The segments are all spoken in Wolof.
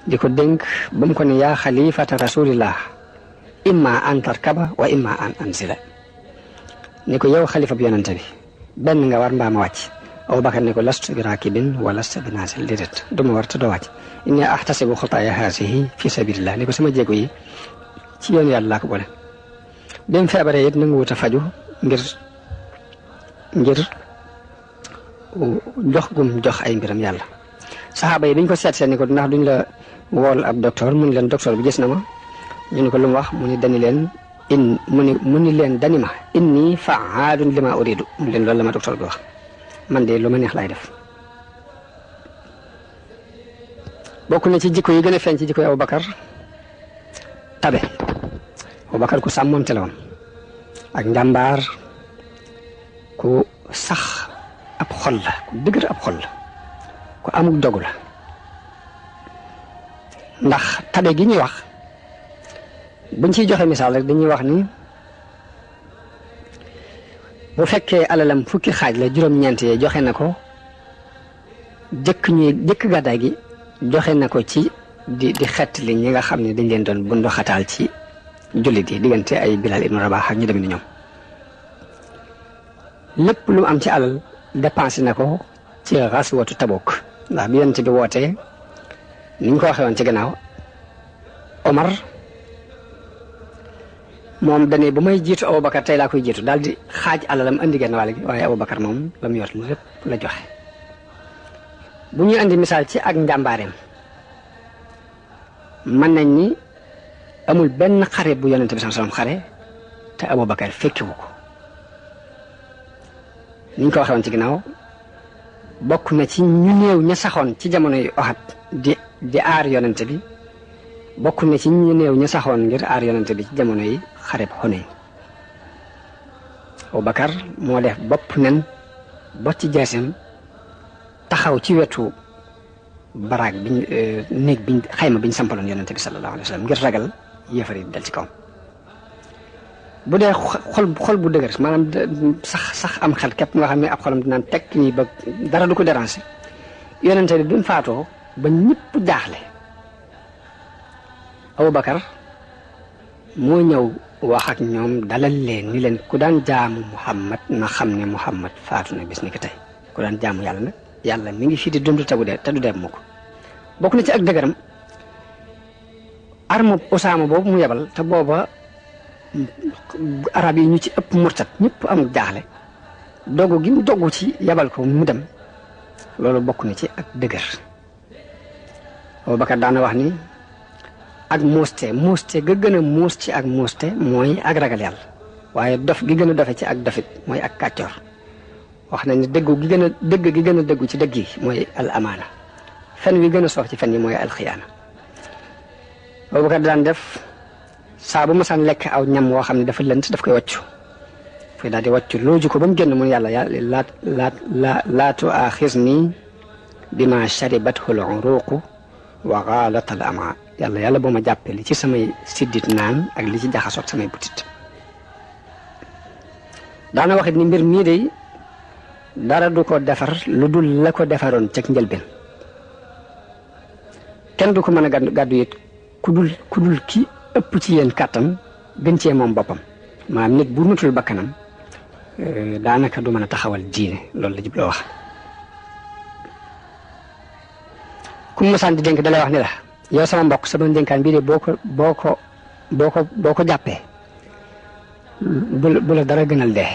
di ko dénk ba mu ko ne yaa xalifata rasulillah imma an tarkaba wa imma an anzila ni ko yow xalifa bi yonente bi benn nga war mbaa ma wàcc Abubakar ne ko lastu bi raakibin wa lastu bi naazil déedéet du ma war te doo wàcc inni ahtasibu xutaaya haasihi fi sabilillah ni ko sama jéego yi ci yoonu yàlla laa ko boole bi mu feebaree it nangu wut a faju ngir jox ay mbiram yàlla saxaaba yi dañ ko seet seen ni ko ndax duñ la wool ab docteur mu ni leen docteur bi gis na ma ñu ni ko lu mu wax mu ni dani leen mu ni leen dani ma inni fa'aalun lima uridu mu leen loolu la ma docteur bi wax man de lu ma neex laay def bokk na ci jikko yi gën a feeñ ci jikko yi Abubakar tabe Abubakar ku sàmmoonte la woon ak njàmbaar ku sax ab xol la ku dëgër ab xol la ku amul dogu la ndax tabe gi ñuy wax buñ ciy joxe misaal rek dañuy wax ni bu fekkee alalam fukki xaaj la juróom-ñeent yee joxe na ko jëkk gàddaay gi joxe na ko ci di xett li ñi nga xam ne dañ leen doon bundu xataal ci jullit yi diggante ay Bilal ibnu Rabah ak ñu dem ni ñoom lépp lu mu am ci alal dépensé na ko ci xaswatu Tabuk ndax bi yonent bi wootee ni ñu ko waxee woon ci gannaaw Omar moom dane bu may jiitu Abubakar tey laa koy jiitu daal di xaaj alalam andi genn wàll gi waaye Abubakar moom la mu yor lépp la joxe bu ñuy andi misaal ci ak njàmbaareem mën nañ ni amul benn xare bu yonente bi sallallahu alayhi wasallam xare te Abubakar fekkiwu ko ni ñu ko waxee woon ci ginnaaw bokk na ci ñu néew ña saxoon ci jamono yu Uhud di aar yonente bi bokk na ci ñu néew ña saxoon ngir aar yonente bi ci jamono yi xareb Hunayn Abubakar moo def bopp nen bot ci jeesam taxaw ci wetu baraag biñ néeg biñ xayma biñ sampaloon yonente bi sallallahu alayhi wa sallam ngir ragal yéefar yi dal ci kawam bu dee xol bu dëgër maanaam sax am xel képp nga xam ne ab xolam dinaan tekk nii ba dara du ko déranger yonente bi bi mu faatoo ba ñëpp jaaxle Abubakar moo ñëw wax ak ñoom dalal leen ni leen ku daan jaamu Muhammad na xam ne Muhammad faatu na bis ni ki tey ku daan jaamu yàlla nag yàlla mi ngi fii di dund te du dee mu ko bokk na ci ak dëgëram arme Usaama boobu mu yebal te booba arab yi ñu ci ëpp murtat ñëpp amul jaaxle dogu gi mu dogu ci yebal ko mu dem loolu bokk na ci ak dëgër Abubakar daana wax ni ak muuste ga gën a muus ci ak muuste mooy ak ragal yàlla waaye dof gi gën a dofe ci ak dofit mooy ak kàccoor wax nañ ne dëgg gi gën a dëggu ci dëgg yi mooy al amaana fen wi gën a soof ci fen yi mooy al xiyaana Abubakar daan def saa bu masaan lekk aw ñam woo xam ne dafa lënt daf koy wàccu fay daal di wàccu looju ko ba mu génn mun yàlla laa tu'aaxirnii bimaa sharibathu al-uruuqu wa gaalat al-amaa yàlla boo ma jàppee li ci samay siddit naan ak li ci jaxasoog samay butit daana waxit ni mbir mii day dara du ko defar lu dul la ko defaroon ceg njëlbeen kenn du ko mën a gàddu it ku dul ki ëpp ci yéen kàttan gën cee moom boppam maanaam nit bu nutul bakkanam daanaka du mën a taxawal diine loolu la jubloo wax ku mu masaan di dénk dalay wax ni la yow sama mbokk sama dénkaan bii de boo ko jàppee bu la dara gënal dee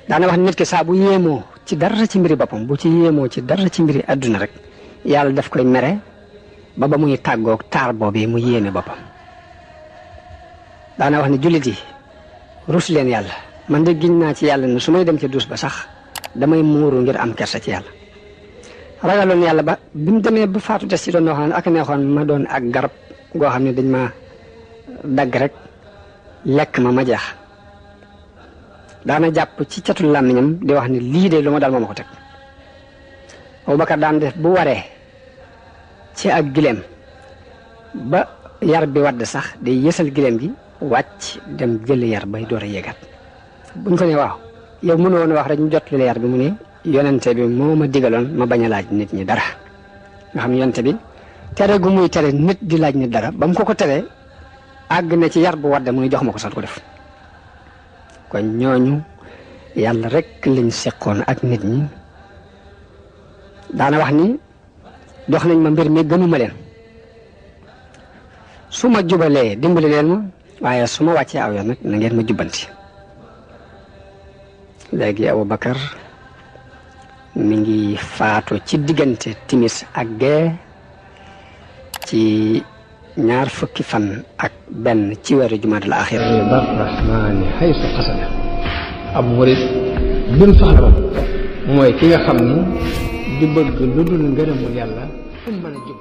daana wax nit ki saa bu yéemoo ci dara ci mbiri boppam bu ci yéemoo ci dara ci mbiri àdduna rek yàlla daf koy mere ba muy tàggoog taar boobee mu yéene boppam daana wax ne jullit yi rus leen yàlla man de giñ naa ci yàlla ne su may dem ci duus ba sax damay muuru ngir am kersa ci yàlla ragaloon yàlla ba bi mu demee ba faatu des ci doon wax ak neexoon ma doon ak garab goo xam ne dañ ma dagg rek lekk ma jeex daana jàpp ci catul làmmiñam di wax ni lii de lu ma dal moo ma ko teg Abubakar daan def bu waree ci ak gileem ba yar bi wadd sax day yësal gileem gi wàcc dem jëli yar bay door a yéegaat buñ ko ne waaw yow mënu woon wax rek ñu jot li la yar bi mu ne yonente bi moo ma digaloon ma bañ a laaj nit ñi dara nga xam yonte bi tere gu muy tere nit di laaj nit dara ba mu ko tere àgg na ci yar bu wadde mu jox ma ko sax ko def kon ñooñu yàlla rek lañ seqoon ak nit ñi daana wax ni jox nañ ma mbir mi gënuma leen su ma jubalee dimbali leen ma waaye su ma wàccee aw yoon nag na ngeen ma jubbanti léegi Abubakar mi ngi faatu ci diggante timis ak gee ci 2 fukki fan ak benn ci weeru jumaadal axir rahmaani haysu qasada ab murit bi mu soxla ba mooy ki nga xam ni du bëgg lu dul ngërëmul yàlla fu mu mën a jub